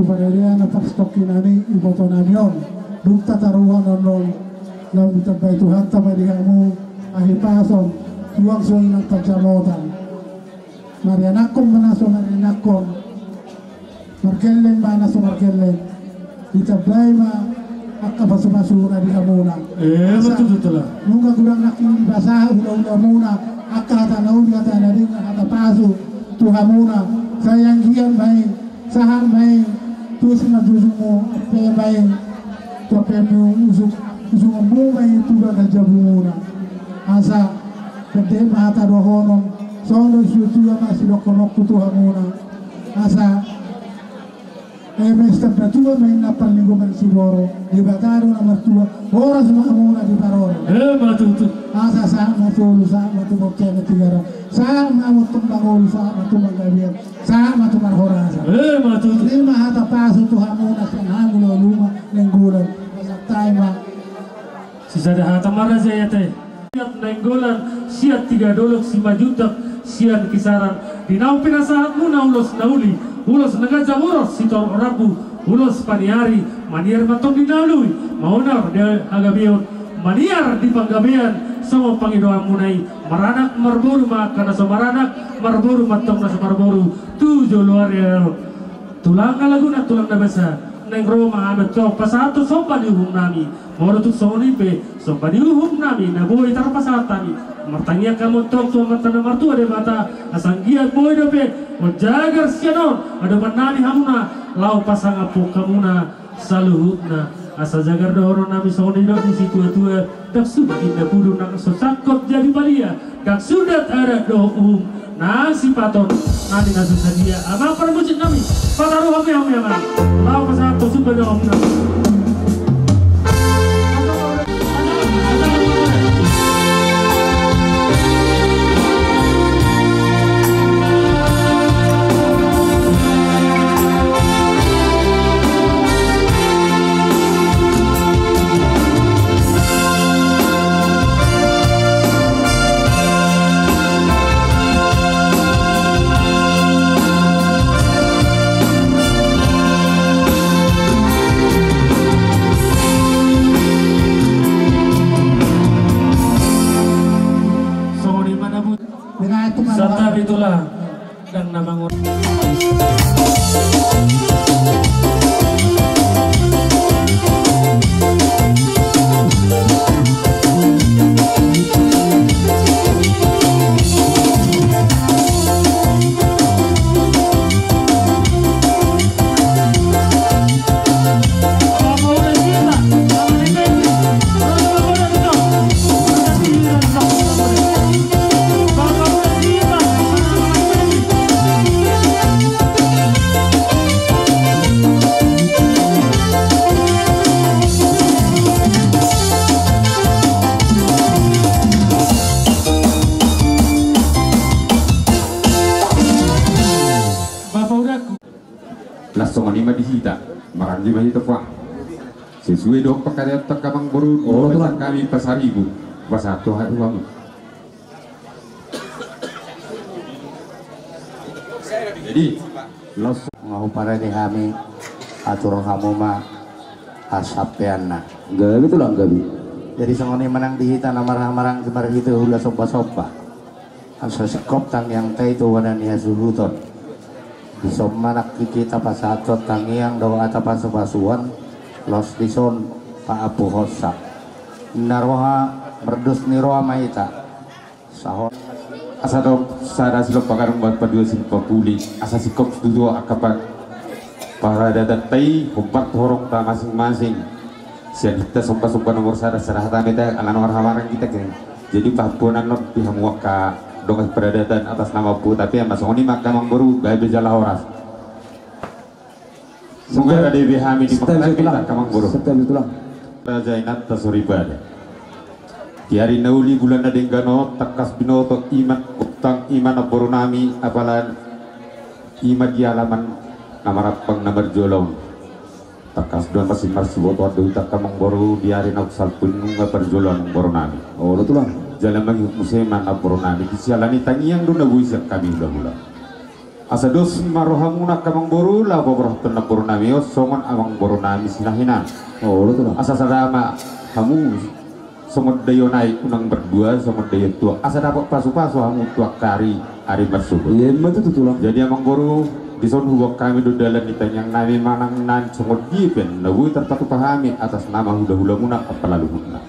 Parerean na parsitongkinan i, iboto nami on. Dung tataruhon on, laho ditambai Tuhanta ma di hamu hahipason, suang songon i nang pansamotan. Marianakhon ma na so marianakhon, margelleng ma na so margelleng. Ditambai ma angka pasupasuna di hamuna. Eh, asa betul, betul lah. Nunga godang nangkin dipasahat hulahulamuna angka hata na uli, hata na denggan, hata pasu tu hamuna. Sai anggiat ma i, sahat ma i tu simanjujungmu, ampe ma i tu ampeanmu, usung, usunganmu ma i tu bagas jabumuna. Asa pendek ma hata dohonon, songon do situatua ma sidohononku tu hamuna. Asa, eh, mes tamba tua ma inna parlinggoman siborok, Debata do na martua, horas ma hamuna diparorot. Eh, ma tutu. Asa sahat ma tu ulu, sahat ma tu bontean na tigaras, sahat ma tu mangolu, sahat ma tu manggabean, sahat ma tu parhorasan. Eh, ma tutu. I ma hata pasu tu hamuna sian hamu na ualu ma Nainggolan. Asa tai ma. Sisada hata ma raja i ate. Sian Nainggolan, sian Tigadolok, Simanjuntak, sian Kisaran. Di naung pinasahatmuna ulos na uli, ulos na ganjang, ulos sitorop rambu, ulos paniari, maniar ma antong di na uli, maonar di hagabeon, maniar di panggabean, songon pangidoanmuna i, maranak marboru ma angka na so maranak, marboru ma antong na so marboru tu joloan ni ari on. Tulang na laguna, tulang na basa, naeng ro ma hami antong pasahathon somba ni uhum nami. Molo tung songon i pe somba ni uhum nami na boi tarpasahat hami, martangiang hamu antong tu Amanta na martua Debata, asa anggiat boi dope on jagar sian on adopan nami hamuna, laho pasangaphon hamuna saluhutna. Asa jagar dohonon nami songon nidok ni situatua: Ndang suda inna pudun nang so sangkot jadi palia, ndang suda adat dohot uhum nang sipaton nami na so sadia. Amang parmusik nami, pataru hami, hami amang, laho pasahathon somba ni uhum nami. Songon i ma na boi. Santabi tulang. Ndang na mangur. Las songon i ma di hita, maranggi ma hita puang. Sesuai dohot pangkataion ta amang boru, oh, tulang, hami pasaribu, pasahat tu hamu. Jadi, las. Nga huparade hami, atur hamu ma hasampeanna. Gabe tulang, gabe. Jadi songon i ma nang di hita na marhahamaranggi marhite hula sombasomba. Asa singkop tangiangta i tu bona ni hasuhuton. Dison ma nangkin hita pasahathon tangiang dohot hata pasupasuon, laos dison paampuhonsa. Ninna roha, mardos ni roha ma hita. Sahat. Asa adong sada silompa gadong, ma paduahon silompa puli. Asa singkop tutu angka pa-, paradatanta i, hombar tu horongta masing-masing. Sian hita sombasomba nomor sada, sada hata ma hita, ala na marhahamaranggi hita kan. Jadi paampuhonan on di hamu angka dongan paradatan atas nama ompu, tapi ma songon i ma angka amang boru, gabe jala horas. Songon i ma rade be hami di mangkatai angka amang boru. Raja inanta soripada. Di ari na uli bulan na denggan on, tangkas binoto i ma, utang i ma namboru nami, apala i ma di alaman na marampang na marjolo on. Tangkas do marsing marsibotoan do hita angka amang boru di ari na salpu i, nunga parjolo amang boru nami. Olo tulang. Jala mangihut muse ma namboru nami, di siala ni tangiang do na boi sian hami hulahula. Asa dos ma rohamuna angka amangboru laho paborhathon namborunami on songon amangborunami sinahinan. Olo tulang. Asa sada ma hamu songon daion aek unang mardua songon daion tuak, asa dapot pasupasu hamu tu angka ari, ari marsogot. Emma tutu tulang. Jadi amangboru, dison huboan hami do dalan ni tangiangnami manang na songon dia pe na boi tarpatupa hami atas nama hulahulamuna angka palaluhutna.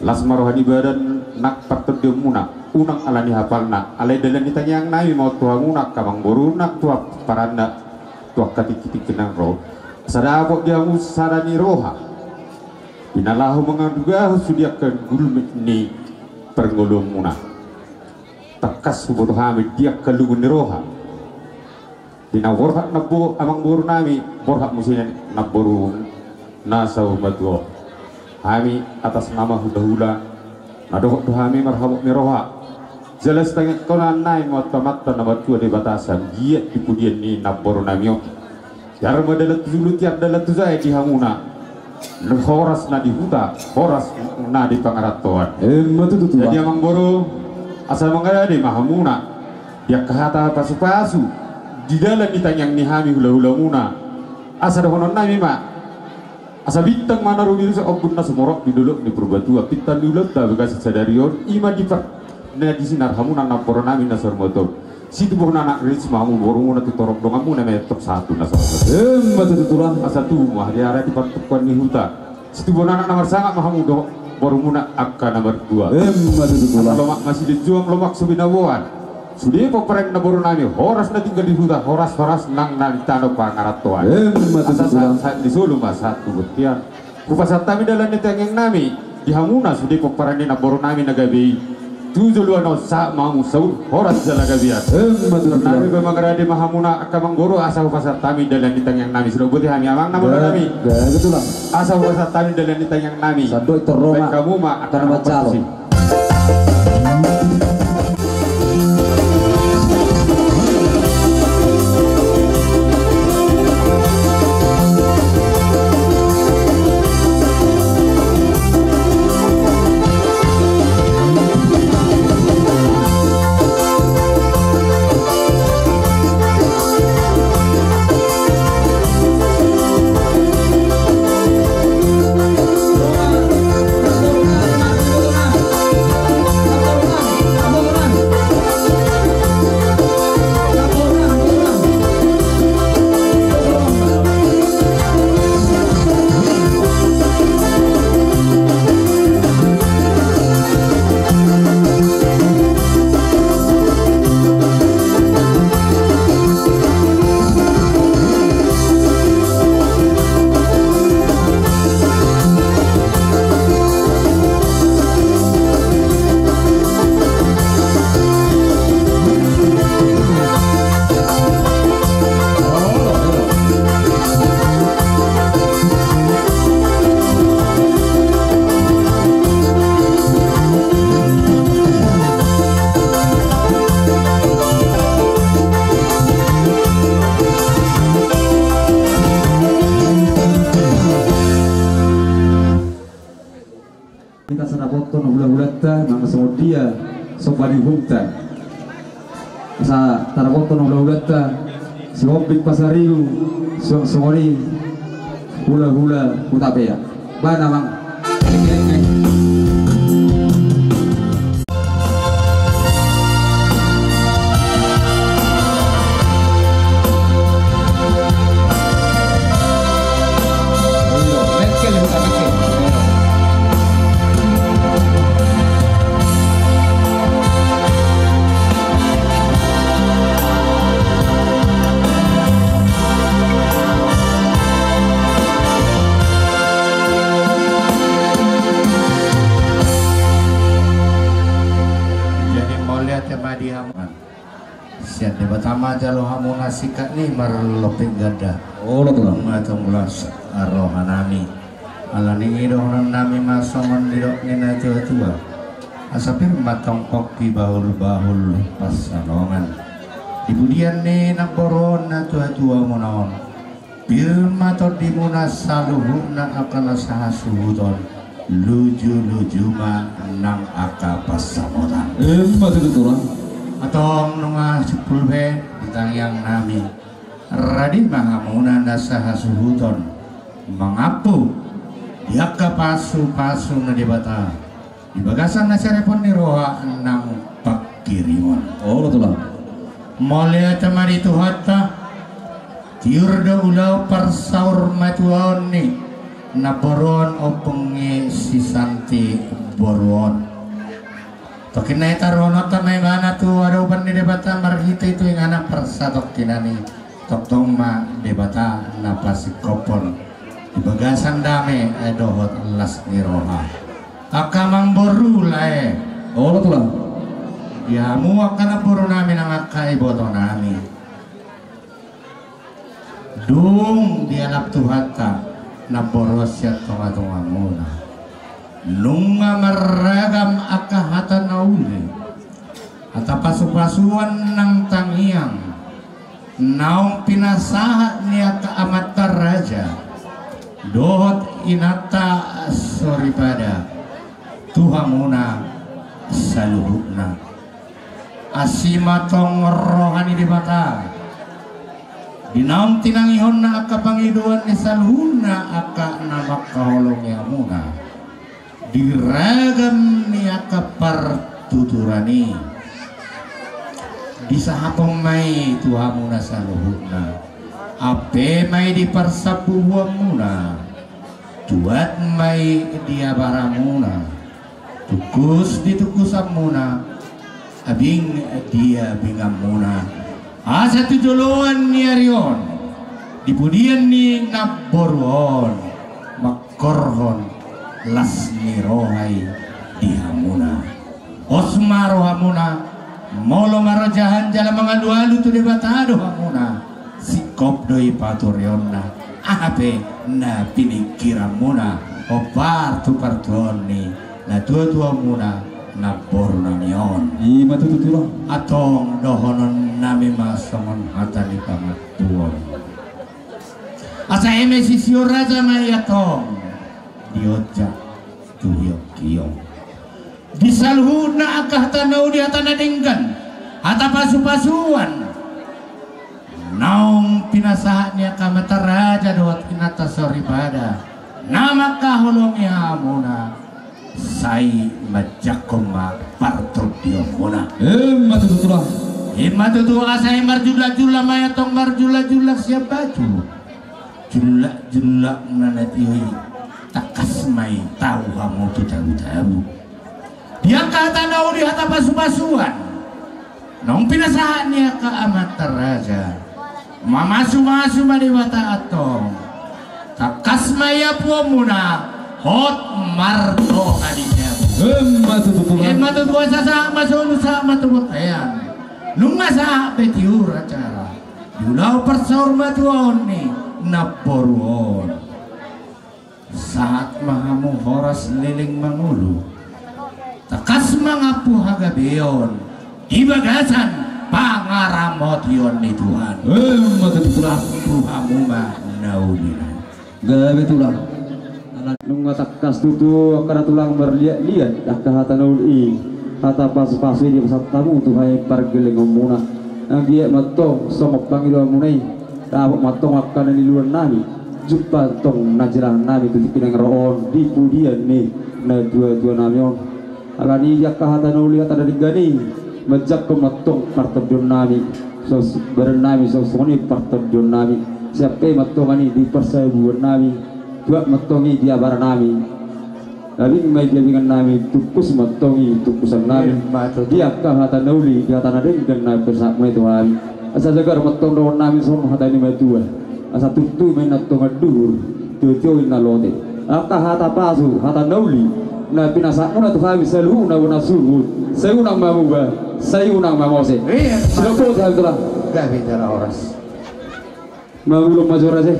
Las ma roha ni badan nang partondionmuna, unang ala ni hapalna, alai dalan ni tangiangnami ma on tu hamuna angka amangboru nang tu pomparanna, tu angka tingkitingki na ro. Asa dapot di hamu sada ni roha di na laho mangadugahon sude angka gulmit ni parngoluonmuna. Tangkas huboto hami di angka lungun ni roha. Di na borhat nambo-, amangborunami, borhat muse namboru na saur matua on. Hami atas nama hulahula, na dohot do hami marhabot ni roha. Jala sitangiangkonannami ma tu Amanta na martua Debata sai anggiat di pudian ni namborunami on. Tiar ma dalan tu julu, tiar dalan tu jae di hamuna. Horas na di huta, horas na di pangarantoan. Emma tutu tulang. Jadi amangboru, asa mangarade ma hamuna di angka hata pasupasu di dalan ni tangiang ni hami hulahulamuna. Asa dohononnami ma, asa bintang ma na rumiris, ombun na sumorop di dolok ni Purbatua, bintang di ulaonta bagasan sadari on, i ma di par-, na di sinar hamuna namborunami na saur matua on. Situbuhon anak rincis ma hamu borumuna tu torop donganmuna, metok sahat tu na sahat. Emma tutu tulang. Asa tubu ma hariara di partukuan ni huta. Situbuhon anak na marsangap ma hamu dohot borumuna angka na martua. Emma tutu tulang. Asa lomak ma silinjuang, lomak so binaboan. Sude pomparan ni namborunami, horas na tinggal di huta, horas-horas nang na di tano pangarantoan. Emma tutu tulang. Asa sahat, sahat ni solu ma sahat tu bontean. Hupasahat hami dalan ni tangiangnami di hamuna sude pomparan ni namborunami na gabe i. Tu joloan on sahat ma hamu saur horas jala gabean. Emma tutu tulang. Nami pe mangarade ma hamuna angka amangboru, asa hupasahat hami dalan ni tangiangnami. Sudah botima hami amang namborunami. Gabe tulang. Asa hupasahat hami dalan ni tangiangnami. Sandok i torro ma. Baen hamu ma angka na manjalo. Hita sada poton hulahulanta, nang songon dia somba ni uhumta. Asa tarapoton hulahulanta, Sihombing Pasaribu, songon i hulahula Hutapea. Baen amang. Jadi mauliate ma di hamu. Sian Debata ma jalo hamuna singkat ni marlompit ganda. Olo tulang. Matombo las rohanami. Ala ni i dohononnami ma songon nidok ni natuatua. Asa pir ma tongkok di bahulbahul pansalongan. Di pudian ni namboru on natuatuamuna on. Pir ma tondimuna saluhutna angka na sahasuhuton, lujuluju ma nang angka pansamotan. Emma tutu tulang. Antong nunga simpul be di tangiang nami. Rade ma hamuna nasa hasuhuton mangampu di angka pasupasu ni Debata di bagasan na serepon ni roha nang pangkirimon. Olo tulang. Mauliate ma di Tuhanta. Tiur do ulaon parsaurmatuaon ni namboru on, ompung ni si Santi boru on. Tongkin na i taruhononta ma ibana tu adopan ni Debata marhite tu inganan parsatongkinan i. Tongtong ma Debata na pasingkophon di bagasan dame dohot las ni roha. Angka amangboru, lae. Olo tulang. Di hamu angka namboru nami nang angka iboto nami. Dung dialap Tuhanta namboru on sian tongatongamuna. Nunga marragam angka hata na uli, hata pasupasuan nang tangiang naung pinasahat ni angka amanta raja dohot inanta soripada tu hamuna saluhutna. Asi ma tong roha ni Debata di naung tinangihonna angka pangidoan ni saluhutna angka na mangkaholongi hamuna di ragam ni angka partuturan i. Disahaphon ma i tu hamuna saluhutna. Ampe ma i di parsambubuanmuna. Tuat ma i di abaramuna. Tungkus di tungkusanmuna. Abing di abinganmuna. Asa tu joloan ni ari on, di pudian ni namboru on, mangkorhon las ni roha i di hamuna. Pos ma rohamuna. Molo marojahan jala mangalualu tu Debata do hamuna, singkop do i paturionna. Aha pe na piningkiranmuna, hombar tu partuaon ni natuatuamuna namboru nami on. I ma tutu tulang. Antong dohonon nami ma songon hata ni pangantuon. Asa eme sisio raja ma i antong, dionjak tu hionghiong. Di saluhutna angka hata na uli, hata na denggan, hata pasupasuan naung pinasahat ni angka amanta raja dohot inanta soripada na mangkaholongi hamuna, sai manjangkon ma partondionmuna. Ima tutu tulang. Ima tutu, asa i marjullakjullak ma i antong, marjullakjullak sian batu. Jullakjullak na na tio i, tangkas ma i tau hamu tu tabutabu. Di angka hata na uli, hata pasupasuan naung pinasahat ni angka amanta raja, mamasumasu ma Debata antong. Tangkas ma i ampuonmuna, hot mardoha di jabu. Ima tutu tulang. Ima tutu, asa sahat ma solu, sahat ma tu bontean. Nunga sahat be tiur acara di ulaon parsaurmatuaon ni namboru on. Sahat ma hamu horas leleng mangolu, tangkas mangampu hagabeon di bagasan pangaramotion ni Tuhan. Ima tutu tulang. Ampu hamu ma na uli nai. Gabe tulang. Nunga tangkas tutu angka na tulang marliatliat angka hata na uli i, hata pasupasu i dipasahat hamu tu hami pargellengonmuna. Anggiat ma antong songon pangidoanmuna i, dapot ma antong angka na niluluan nami, jumpa antong na jinahan nami tu tingki na ro on di pudian ni natuatua nami on. Alani i di angka hata na uli, hata na denggan i, manjangkon ma antong partondion nami. Songon i badan nami, songon i partondion nami. Sai ampe ma antong i di parsambubuan nami, tuat ma antong i di abara nami. Abing ma i di abingan nami, tungkus ma antong i tungkusan nami. Ima tutu. Di angka hata na uli, di hata na denggan na pinasahatmuna i tu hami. Asa jagar ma antong dohonon nami songon hata ni matua. Asa tutu ma inna tonga ni duhur, tiotio inna lote. Angka hata pasu, hata na uli na pinasahatmuna tu hami saluhutna bona suhut, sai unang mamuba, sai unang mamose. Ima. Sidok botima tulang. Gabe jala horas. Mangulon ma jora se.